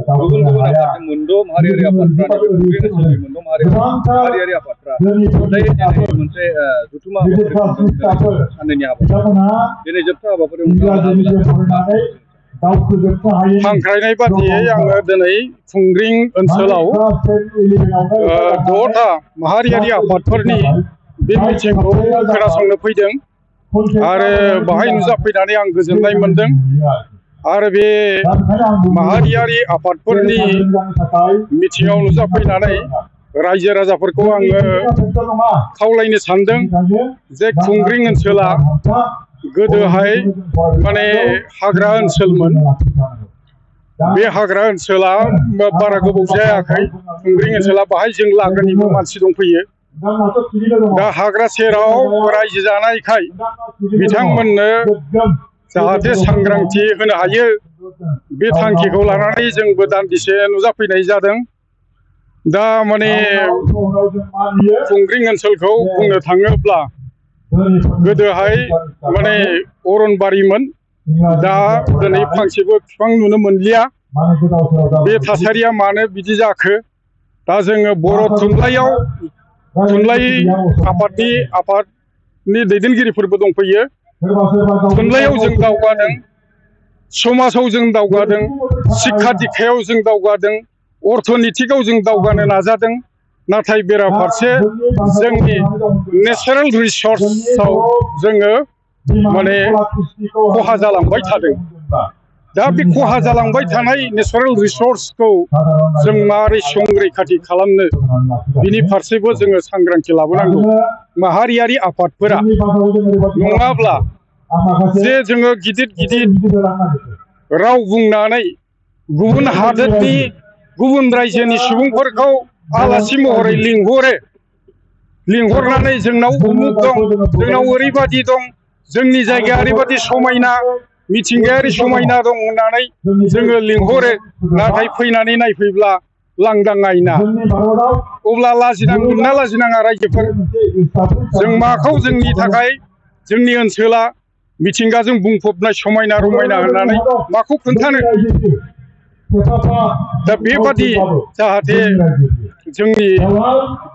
गुबुन गुबुन आफादनि मोनद' माहारियारि आफादफ्रा खुंग्रिं ओनसोलनि मोनद' माहारियारि आफादफ्रा मोनसे जथुमा साननैनि हाबाफारि दिनै जोबथा हाबाफारियाव हांख्रायनाय बादियै आङो दिनै खुंग्रिं ओनसोलाव 6टा माहारियारि आफादफोरनि बे मिथिंखौ खोनासंनो फैदों आरो बाहाय नुजाफैनानै आं गोजोननाय मोनदों आरो बे माहारियारि आफादफोरनि मिथिङाव नुजाफैनानै रायजो राजाफोरखौ आङो खावलायनो सानदों जे खुंग्रिं ओनसोला गोदोहाय माने हाग्रा ओनसोलमोन बे हाग्रा ओनसोला बारा गोबाव जायाखै खुंग्रिं ओनसोला बाहाय जों लागोनिबो मानसि दंफैयो दा हाग्रा सेराव रायजो जानायखाय बिथांमोननो जाहाथे सांग्रांथि होनो हायो बे थांखिखौ लानानै जोंबो दान्दिसे नुजाफैनाय जादों दा माने खुंग्रिं ओनसोलखौ बुंनो थाङोब्ला गोदोहाय माने अरनबारिमोन दा दिनै फांसेबो बिफां नुनो मोनलिया बे थासारिया मानो बिदि जाखो दा जोङो बर' थुनलाइ आफादनि दैदेनगिरिफोरबो दंफैयो थुनलाइयाव जों दावगादों समाजाव जों दावगादों शिक्षा दिक्षायाव जों दावगादों अर्थनीतिकआव जों दावगानो नाजादों नाथाय बेराफारसे जोंनि नेचारेल रिसर्सआव जोङो माने खहा जालांबाय थादों दा बे खहा जालांबाय थानाय नेचारेल रिसर्सखौ जों मारै संरैखाथि खालामनो बिनि फारसेबो जोङो सांग्रांथि लाबोनांगौ माहारियारि आफादफोरा नङाब्ला जे जोङो गिदिर गिदिर राव बुंनानै गुबुन हादोरनि गुबुन रायजोनि सुबुंफोरखौ आलासि महरै लिंहरनानै जोंनाव उमुक दं जोंनाव ओरैबादि दं जोंनि जायगाया ओरैबादि समायना मिथिंगायारि समायना दं होननानै जोङो लिंहरो नाथाय फैनानै नायफैब्ला लांदां आयना अब्ला लाजिनांगोन ना लाजिनाङा रायजोफोर जों माखौ जोंनि थाखाय जोंनि ओनसोला मिथिंगाजों बुंफबनाय समायना रमायना होननानै माखौ खोन्थानो दा बेबादि जाहाथे जोंनि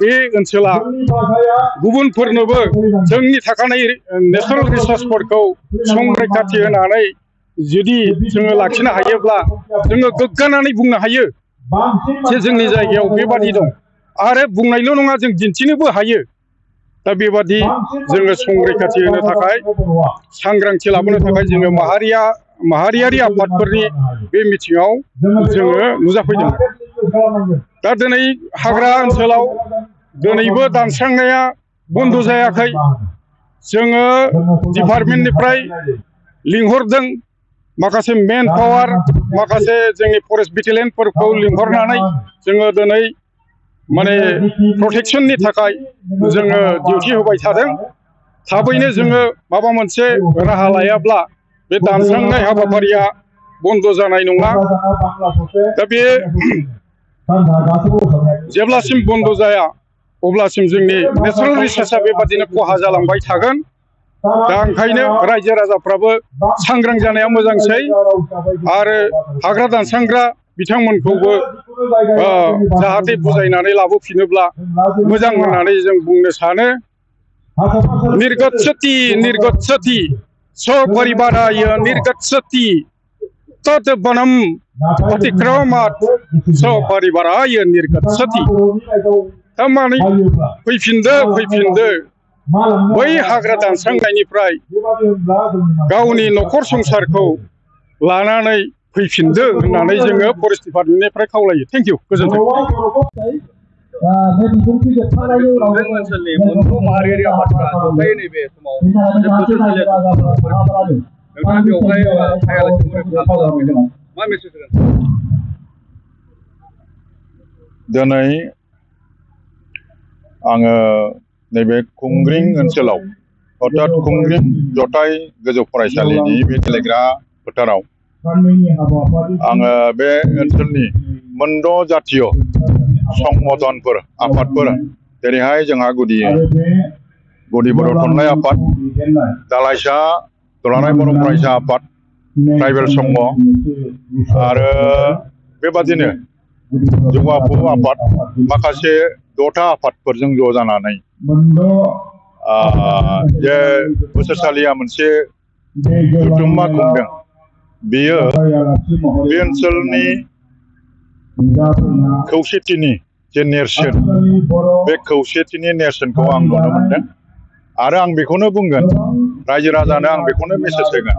बे ओनसोला गुबुनफोरनोबो जोंनि थाखानाय नेशनेल रिसर्सफोरखौ संरैखाथि होनानै जुदि जोङो लाखिनो हायोब्ला जोङो गोग्गानानै बुंनो हायो जे जोंनि जायगायाव बेबादि दं आरो बुंनायल' नङा जों दिन्थिनोबो हायो दा बेबादि जोङो संरैखाथि होनो थाखाय सांग्रांथि लाबोनो थाखाय जोङो माहारियारि आफादफोरनि बे मिथिङाव जोङो नुजाफैदों दा दिनै हाग्रा ओनसोलाव दिनैबो दानस्रांनाया बन्द जायाखै जोङो डिपार्टमेन्टनिफ्राय लिंहरदों माखासे मेन पावार माखासे जोंनि फरेस्ट बेटेलियनफोरखौ लिंहरनानै जोङो दिनै माने प्रटेक्शननि थाखाय जोङो डिउटि होबाय थादों थाबैनो जोङो माबा मोनसे राहा लायाब्ला बे दानस्रांनाय हाबाफारिया बन्द जानाय नङा दा बे जेब्लासिम बन्द जाया अब्लासिम जोंनि नेचारेल रिसोर्सआ बेबादिनो खहा जालांबाय थागोन दा ओंखायनो रायजो राजाफ्राबो सांग्रां जानाया मोजांसै आरो हाग्रा दानस्रांग्रा बिथांमोनखौबो जाहाथे बुजायनानै लाबोफिनोब्ला मोजां होननानै जों बुंनो सानो निर्गच्छति निर्गच्छति सपरिवाराय निर्गच्छति तत् वनम अतिक्रमात् सपरिवाराय निर्गच्छति थारमाने फैफिनदो बै हाग्रा दानस्रांनायनिफ्राय गावनि न'खर संसारखौ लानानै फैफिनदो होननानै जोङो फरेस्ट डिपार्टमेन्टनिफ्राय खावलायो थेंक इउ गोजोन्थों ओनसोलनि मोनफ्रोम माहारियारि आफादफ्रा जथायै नैबे समाव नोंथाङा बेवहाय थायालासिनो खालामफैदों मा मेसेज होगोन दिनै आङो नैबे खुंग्रिं ओनसोलाव अर्थात खुंग्रिं जथाय गोजौ फरायसालिनि बे गेलेग्रा फोथाराव आङो बे ओनसोलनि मोनद' जातीय संगठनफोर आफादफोर जेरैहाय जोंहा गुदि बर' थुनलाइ आफाद दालाइसा दुलाराय बर' फरायसा आफाद ट्राइबेल संघ आरो बेबादिनो जुवा आफु आफाद माखासे 6था आफादफोरजों ज' जानानै जे बोसोरसालिया मोनसे जथुम्मा खुंदों। बेयो बे ओनसोलनि खौसेथिनि जे नेरसोन बे खौसेथिनि नेरसोनखौ आं नुनो मोनदों आरो आं बेखौनो बुंगोन रायजो राजानो आं बेखौनो मेसेज होगोन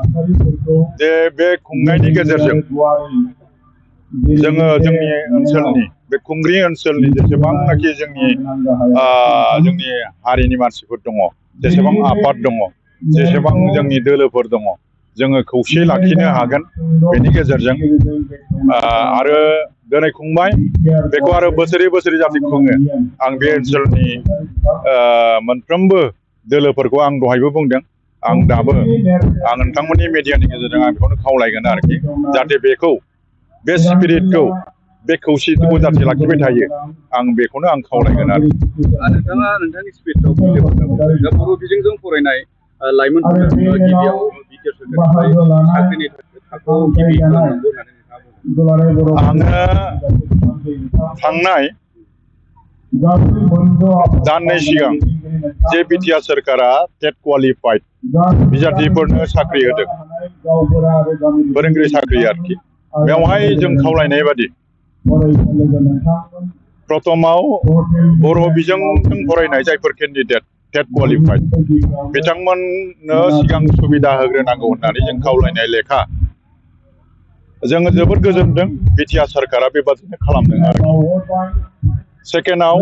जे बे खुंनायनि गेजेरजों जोङो जोंनि ओनसोलनि बे खुंग्रि ओनसोलनि जेसेबांनाखि जोंनि हारिनि मानसिफोर दङ, जेसेबां आफाद दङ, जेसेबां जोंनि दोलोफोर दङ, जोङो खौसे लाखिनो हागोन बेनि गेजेरजों आरो दिनै खुंबाय बेखौ आरो बोसोरै बोसोरै जाहाथे खुङो आं बे ओनसोलनि मोनफ्रोमबो दोलोफोरखौ आं दहायबो बुंदों आं दाबो आं नोंथांमोननि मिडियानि गेजेरजों आं बेखौनो खावलायगोन आरोखि जाहाथे बेखौ बे स्पिरिटखौ बे खौसेथिखौ जाहाथे लाखिबाय थायो आं बेखौनो आं खावलायगोन आरो नोंथाङा नोंथांनि स्पिरिटआव दा बर' बिजोंजों फरायनाय लाइमोनफोरा गिबियाव बिटिआर सोरखारनिफ्राय साख्रिनि थाखोआव गिबि खालामनांगौ होननानै नोंथाङा बुङो। आङो थांनाय दाननै सिगां जे बिटिआर सोरखारा टेट क्वालिफाइड बिजाथिफोरनो साख्रि होदों फोरोंगिरि साख्रि आरोखि बेवहाय जों खावलायनाय बादि प्रथमाव बर' बिजोंजों फरायनाय जायफोर केन्डिडेट टेट क्वालिफाइड बिथांमोननो सिगां सुबिदा होग्रोनांगौ होननानै जों खावलायनाय लेखा जोङो जोबोद गोजोनदों बिटिआर सोरखारा बेबादिनो खालामदों आरोखि सेकेन्डआव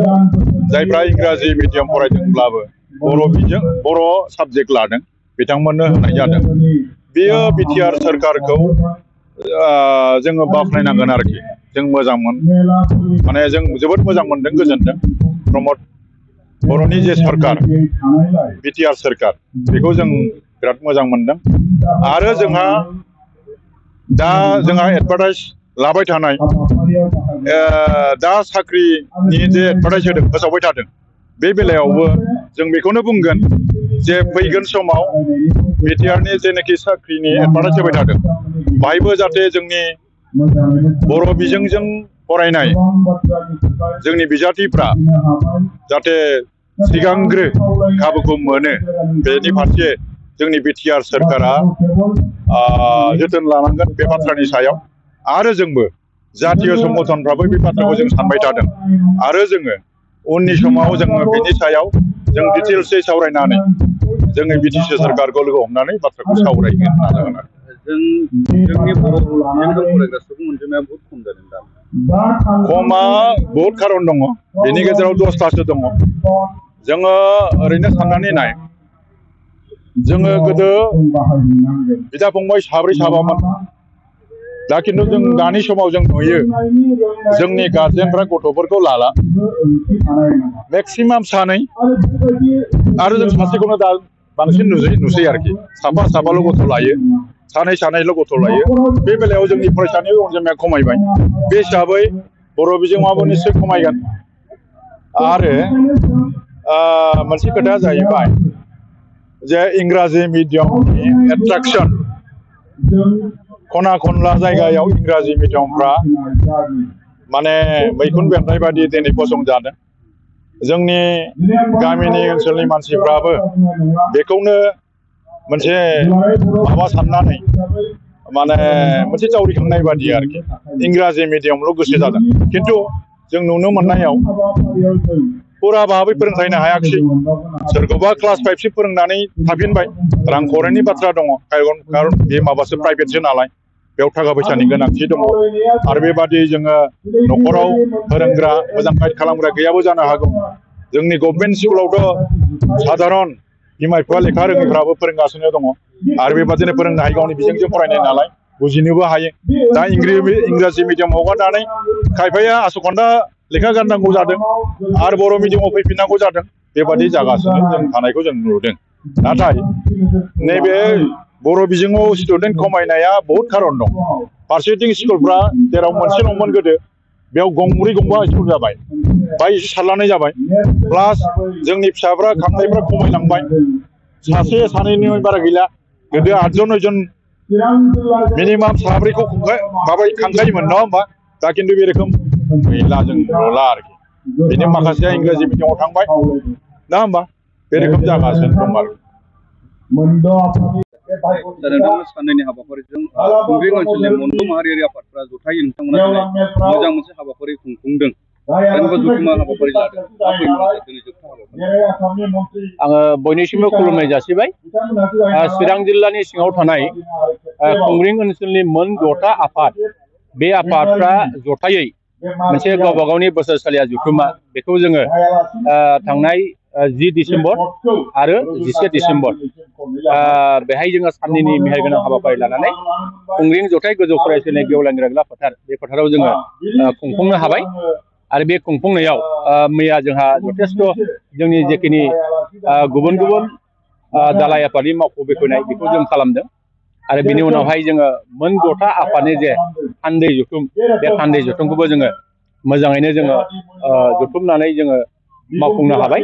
जायफ्रा इंराजि मिडियाम फरायदोंब्लाबो बर' साबजेक्ट लादों बिथांमोननो होनाय जादों। बेयो बिटिआर सोरखारखौ जोङो बाख्नायनांगोन आरोखि जों मोजां माने जों जोबोद मोजां मोनदों गोजोनदों प्रमद बर'नि जे सरकार बिटिआर सोरखार बेखौ जों बिराद मोजां मोनदों आरो जोंहा एडभार्टाइज लाबाय थानाय दा साख्रिनि जे एडभार्टाइज होदों फोसावबाय थादों बे बेलायावबो जों बेखौनो बुंगोन जे फैगोन समाव बिटिआरनि जेनाखि साख्रिनि एडभार्टाइज होबाय थादों बाहायबो जाहाथे जोंनि बर' बिजोंजों फरायनाय जोंनि बिजाथिफ्रा जाहाथे सिगांग्रो खाबुखौ मोनो बेनि फारसे जोंनि बिटिआर सोरखारा जोथोन लानांगोन बे बाथ्रानि सायाव आरो जोंबो जातीय संगठनफ्राबो बे बाथ्राखौ जों सानबाय थादों आरो जोङो उननि समाव जोङो बेनि सायाव जों डिटेल्सै सावरायनानै जोंनि बिटिसि सोरखारखौ लोगो हमनानै बाथ्राखौ सावरायनो नाजागोन आरो जोंनि बर' बिजोंजों फरायग्रा सुबुं अनजिमाया बहुत खम जादों दा खमा बहुत खारन दङ बेनि गेजेराव 10थासो दङ जोङो ओरैनो साननानै नाय जोङो गोदो बिदा फंबाय साब्रै साबामोन दा खिन्थु जों दानि समाव जों नुयो जोंनि गार्जेनफ्रा गथ'फोरखौ लाला मेक्सिमाम सानै आरो जों सासेखौनो दा बांसिन नुसै आरोखि साफाल' गथ' लायो सानैल' गथ' लायो बे बेलायाव जोंनि फरायसानि अनजिमाया खमायबाय बे हिसाबै बर' बिजोङाबो निस्सय खमायगोन आरो मोनसे खोथाया जाहैबाय जे इंराजि मिडियामनि एट्राकसन खना खनला जायगायाव इंराजि मिडियामफ्रा माने मैखुन बेरनाय बादि दिनै फसंजादों जोंनि गामिनि ओनसोलनि मानसिफ्राबो बेखौनो मोनसे माबा साननानै माने मोनसे जावरिखांनाय बादि आरोखि इंराजि मिडियामल' गोसो जादों खिन्थु जों नुनो मोननायाव फुरा भाबै फोरोंथायनो हायाखिसै सोरखौबा क्लास 5सो फोरोंनानै थाफिनबाय रांखावरिनि बाथ्रा दङ खारन बे माबासो प्राइभेटसो नालाय बेयाव थाखा फैसानि गोनांथि दङ आरो बेबादि जोङो न'खराव फोरोंग्रा मोजां गाइड खालामग्रा गैयाबो जानो हागौ जोंनि गभर्नमेन्ट स्कुलावथ' साधारन बिमा बिफा लेखा रोङैफ्राबो फोरोंगासिनो दङ आरो बेबादिनो फोरोंनो हायो गावनि बिजोंजों फरायनाय नालाय बुजिनोबो हायो दा इंराजि मिडियाम हगारनानै खायफाया आस'खान्दा लेखा गारनांगौ जादों आरो बर' मिडियामाव फैफिननांगौ जादों बेबादि जागासिनो जों थानायखौ जों नुदों नाथाय नैबे बर' बिजोङाव स्टुडेन्ट खमायनाया बहुत खारन दं फारसेथिं स्कुलफ्रा जेराव मोनसेल'मोन गोदो बेयाव गंब्रै गंबा स्कुल जाबाय बाय एसे सारलानाय जाबाय प्लास जोंनि फिसाफ्रा खांनायफ्रा खमायलांबाय सासे सानैनि बारा गैला गोदो 8 जन 9 जन मिनिमाम साब्रैखौ खांखायोमोन नङा होमबा दा खिन्थु बे रोखोम गैला जों नुला आरोखि बेनि माखासेया इंराजि मिडियामाव थांबाय नङा होमबा बे रोखोम जागासिनो दं आरो नोंथांमोना साननैनि हाबाफारिजों खुंग्रिं ओनसोलनि मोनद' माहारियारि आफादफ्रा जथायै नोंथांमोना मोजां मोनसे हाबाफारि खुंफुंदों आरो जथुम्मा हाबाफारि लादों दिनै जोबथा हाबाफारि आङो बयनिसिमबो खुलुमनाय जासिबाय चिरां जिल्लानि सिङाव थानाय खुंग्रिं ओनसोलनि मोन 6टा आफाद बे आफादफ्रा जथायै मोनसे गावबा गावनि बोसोरसालिया जथुम्मा बेखौ जोङो थांनाय 10 डिसेम्बर आरो 11 डिसेम्बर बेहाय जोङो साननैनि मेहेरगोनां हाबाफारि लानानै खुंग्रिं जथाय गोजौ फरायसालिनि गेवलां गेलेग्रा फोथार बे फोथाराव जोङो खुंफुंनो हाबाय आरो बे खुंफुंनायाव मैया जोंहा जथेस्थ जोंनि जेखिनि गुबुन गुबुन दालाय आफादनि मावख' बेखेवनाय बेखौ जों खालामदों आरो बिनि उनावहाय जोङो मोन 6टा आफादनि जे थान्दै जथुम बे थान्दै जथुमखौबो जोङो मोजाङैनो जोङो जथुमनानै जोङो मावफुंनो हाबाय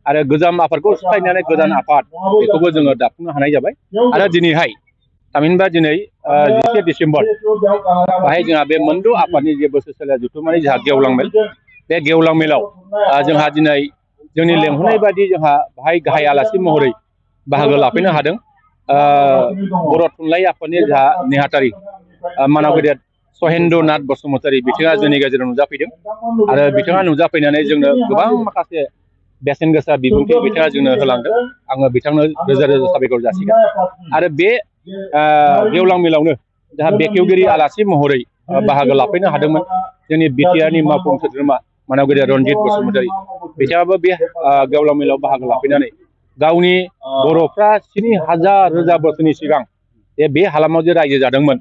आरो गोजाम आफादखौ सिफायनानै गोदान आफाद बेखौबो जोङो दाफुंनो हानाय जाबाय आरो दिनैहाय थामहिनबा दिनै 11 डिसेम्बर बाहाय जोंहा बे मोनद' आफादनि जे बोसोरसालिया जथुम्मानि जोंहा गेवलां मेल बे गेवलां मेलाव जोंहा दिनै जोंनि लेंहरनाय बायदि जोंहा बाहाय गाहाय आलासि महरै बाहागो लाफैनो हादों बर' थुनलाइ आफादनि जोंहा नेहाथारि मानाव गेदेर सहेन्द्र नाथ बसुमतारी बिथाङा जोंनि गेजेराव नुजाफैदों आरो बिथाङा नुजाफैनानै जोंनो गोबां माखासे बेसेन गोसा बिबुंथि बिथाङा जोंनो होलांदों आङो बिथांनो रोजा रोजा साबायखर जासिगोन आरो बे गेवलां मेलावनो जाहा बेखेवगिरि आलासि महरै बाहागो लाफैनो हादोंमोन जोंनि बिटिआरनि मावफुं सोद्रोमा मानाव गेदेर रनजित बसुमतारी बिथाङाबो बे गेवलां मेलाव बाहागो लाफैनानै गावनि बर'फ्रा 7,000 रोजा बोसोरनि सिगां बे हालामाव जे रायजो जादोंमोन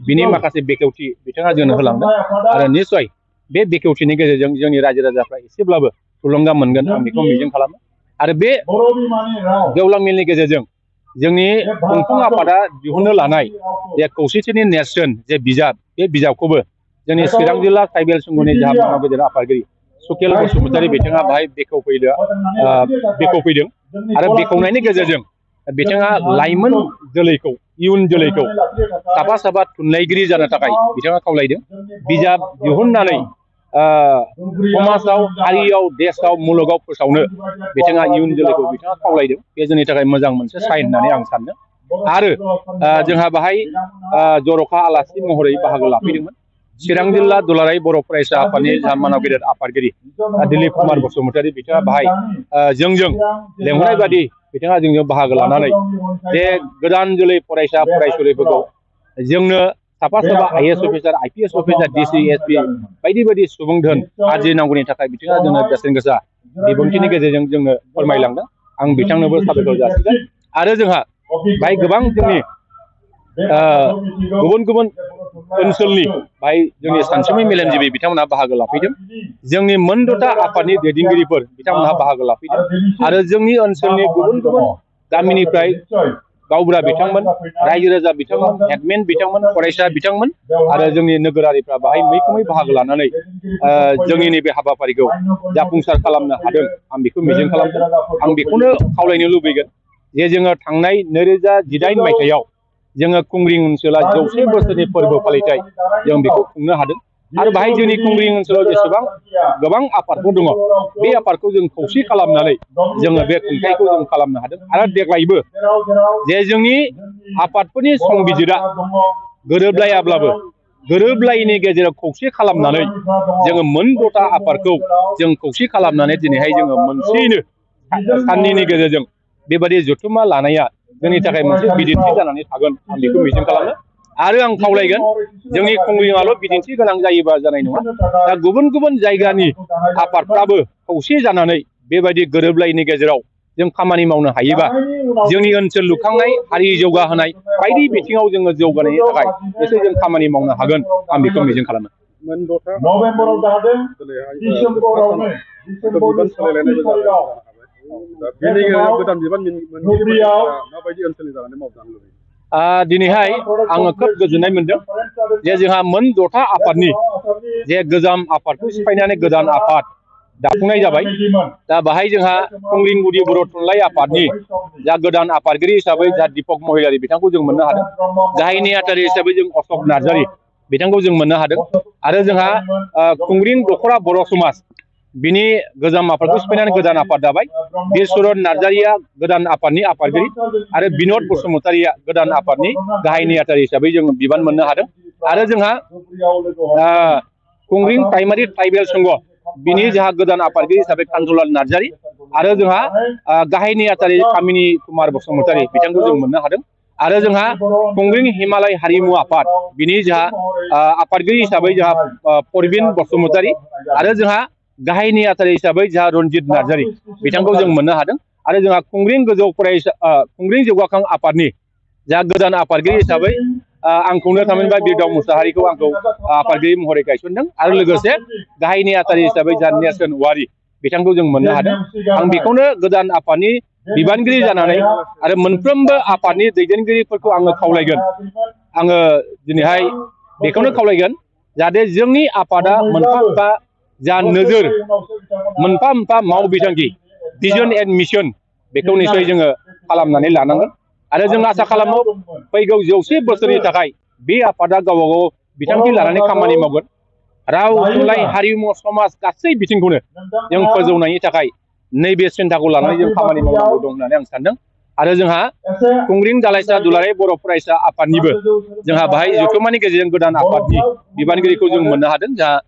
बिनि माखासे बेखेवथि बिथाङा जोंनो होलांदों आरो निस्सय बे बेखेवथिनि गेजेरजों जोंनि रायजो राजाफ्रा एसेब्लाबो थुलुंगा मोनगोन आं बेखौ मिजिं खालामो आरो बे गेवलां मेलनि गेजेरजों जोंनि खुंफुं आफादा दिहुननो लानाय जे खौसेथिनि नेरसोन जे बिजाब बे बिजाबखौबो जोंनि चिरां जिल्ला ट्राइबेल संघनि जाहा मानाव गेदेर आफादगिरि सुकेल बसुमतारी बिथाङा बाहाय बेखेवफैदों आरो बेखेवनायनि गेजेरजों बिथाङा लाइमोन जोलैखौ इयुन जोलैखौ साफा साफा थुनलाइगिरि जानो थाखाय बिथाङा खावलायदों बिजाब दिहुननानै समाजाव हारियाव देशआव मुलुगाव फोसावनो बिथाङा इयुन जोलैखौ बिथाङा खावलायदों बे जोंनि थाखाय मोजां मोनसे साइन होननानै आं सानदों आरो जोंहा बाहाय जर'खा आलासि महरै बाहागो लाफैदोंमोन चिरां जिल्ला दुलाराय बर' फरायसा आफादनि जाहा मानाव गेदेर आफादगिरि दिलीप कुमार बसुमतारी बिथाङा बाहाय जोंजों लेंहरनाय बादि बिथाङा जोंजों बाहागो लानानै जे गोदान जोलै फरायसा फरायसुलिफोरखौ जोंनो साफा साफा IAS officer IPS officer DC SP बायदि बायदि सुबुं धोन आरजिनांगौनि थाखाय बिथाङा जोंनो बेसेन गोसा बिबुंथिनि गेजेरजों जोंनो फोरमायलांदों आं बिथांनोबो साबायखर जासिगोन आरो जोंहा बाहाय गोबां जोंनि गुबुन गुबुन ओनसोलनि बाहाय जोंनि सानसुमै मेलेमजिबि बिथांमोनहा बाहागो लाफैदों जोंनि मोन 6टा आफादनि दैदेनगिरिफोर बिथांमोनहा बाहागो लाफैदों आरो जोंनि ओनसोलनि गुबुन गुबुन गामिनिफ्राय गावबुरा बिथांमोन रायजो राजा बिथांमोन हेडमेन बिथांमोन फरायसा बिथांमोन आरो जोंनि नोगोरारिफ्रा बाहाय मैखोमै बाहागो लानानै जोंनि नैबे हाबाफारिखौ जाफुंसार खालामनो हादों आं बेखौ मिजिं खालामदों आं बेखौनो खावलायनो लुबैगोन जे जोङो थांनाय 2018 मायथाइयाव जोङो खुंग्रिं ओनसोला 100 बोसोरनि फोरबो फालिथाय जों बेखौ खुंनो हादों आरो बाहाय जोंनि खुंग्रिं ओनसोलाव जेसेबां गोबां आफादफोर दङ बे आफादखौ जों खौसे खालामनानै जोङो बे खुंथायखौ जों खालामनो हादों आरो देग्लायबो जे जोंनि आफादफोरनि संबिजिरा गोरोबलायाब्लाबो गोरोबलायैनि गेजेराव खौसे खालामनानै जोङो मोन 6टा आफादखौ जों खौसे खालामनानै दिनैहाय जोङो मोनसेयैनो साननैनि गेजेरजों बेबादि जथुम्मा लानाया जोंनि थाखाय मोनसे बिदिन्थि जानानै थागोन आं बेखौ मिजिं खालामो आरो आं खावलायगोन जोंनि खुंग्रिङाल' बिदिन्थि गोनां जायोबा जानाय नङा दा गुबुन गुबुन जायगानि आफादफ्राबो खौसे जानानै बेबायदि गोरोबलायैनि गेजेराव जों खामानि मावनो हायोबा जोंनि ओनसोल लुखांनाय हारि जौगाहोनाय बायदि बिथिङाव जोङो जौगानायनि थाखाय एसे जों खामानि मावनो हागोन आं बेखौ मिजिं खालामो नभेम्बराव जादों डिसेम्बरावनो बिबान सोलायलायनायबो गोदान बिबान माबायदि ओनसोलनि जानानै मावजानो लुबैयो दिनैहाय आङो खोब गोजोननाय मोनदों जे जोंहा मोन 6टा आफादनि जे गोजाम आफादखौ सिफायनानै गोदान आफाद दाफुंनाय जाबाय। दा बाहाय जोंहा खुंग्रिंगुदि बर' थुनलाइ आफादनि जा गोदान आफादगिरि हिसाबै जा दीपक महिलारि बिथांखौ जों मोननो हादों। गाहाय नेहाथारि हिसाबै जों अशोक नार्जारि बिथांखौ जों मोननो हादों। आरो जोंहा खुंग्रिं दख'रा बर' समाज बिनि गोजाम आफादखौ सिफायनानै गोदान आफाद दाबाय। बिरचरन नार्जारिया गोदान आफादनि आफादगिरि आरो बिनोद बसुमतारिया गोदान आफादनि गाहाय नेहाथारि हिसाबै जों बिबान मोननो हादों। आरो जोंहा खुंग्रिं प्राइमारि ट्राइबेल संघ बिनि जोंहा गोदान आफादगिरि हिसाबै कान्जलाल नार्जारि आरो जोंहा गाहाय नेहाथारि कामिनी कुमार बसुमतारि बिथांखौ जों मोननो हादों। आरो जोंहा खुंग्रिं हिमालय हारिमु आफाद बिनि जोंहा आफादगिरि हिसाबै जोंहा परबिन बसुमतारि आरो जोंहा गाहाय नेहाथारि हिसाबै जोंहा रनजित नार्जारि बिथांखौ जों मोननो हादों। आरो जोंहा खुंग्रिं गोजौ खुंग्रिं जौगाखां आफादनि जा गोदान आफादगिरि हिसाबै आंखौनो थामहिनबा बिरदाव मुसाहारिखौ आंखौ आफादगिरि महरै गायसनदों। आरो लोगोसे गाहाय नेहाथारि हिसाबै जा नेरसोन औवारि बिथांखौ जों मोननो हादों। आं बेखौनो गोदान आफादनि बिबानगिरि जानानै आरो मोनफ्रोमबो आफादनि दैदेनगिरिफोरखौ आङो खावलायगोन। आङो दिनैहाय बेखौनो खावलायगोन जाहाथे जोंनि आफादा मोनफा मोनफा जा नोजोर मोनफा मोनफा मावबिथांखि भिजन एन्ड मिशन बेखौ निसय जोङो खालामनानै लानांगोन। आरो जों आसा खालामो फैगौ 100 बोसोरनि थाखाय बे आफादा गावबा गाव बिथांखि लानानै खामानि मावगोन। राव थुनलाइ हारिमु समाज गासै बिथिंखौनो जों फोजौनायनि थाखाय नैबे सिन्थाखौ लानानै जों खामानि मावनांगौ दं होननानै आं सानदों। आरो जोंहा खुंग्रिं दालाइसा दुलाराय बर' फरायसा आफादनिबो जोंहा बाहाय जथुम्मानि गेजेरजों गोदान आफादनि बिबानगिरिखौ जों मोननो हादों। जोंहा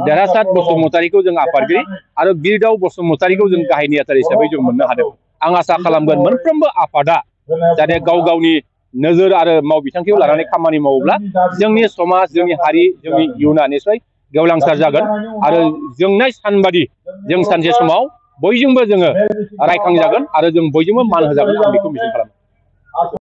देरासात बसुमतारिखौ जों आफादगिरि आरो बिरदाव बसुमतारिखौ जों गाहाय नेहाथारि हिसाबै जों मोननो हादों। आं आसा खालामगोन मोनफ्रोमबो आफादा जाहाथे गाव गावनि नोजोर आरो मावबिथांखिखौ लानानै खामानि मावोब्ला जोंनि समाज जोंनि हारि जोंनि इयुना निसय गेवलांसार जागोन। आरो जोंनाय सानबादि जों सानसे समाव बयजोंबो जोङो रायखांजागोन आरो जों बयजोंबो मान होजागोन। आं बेखौ मिजिं खालामो।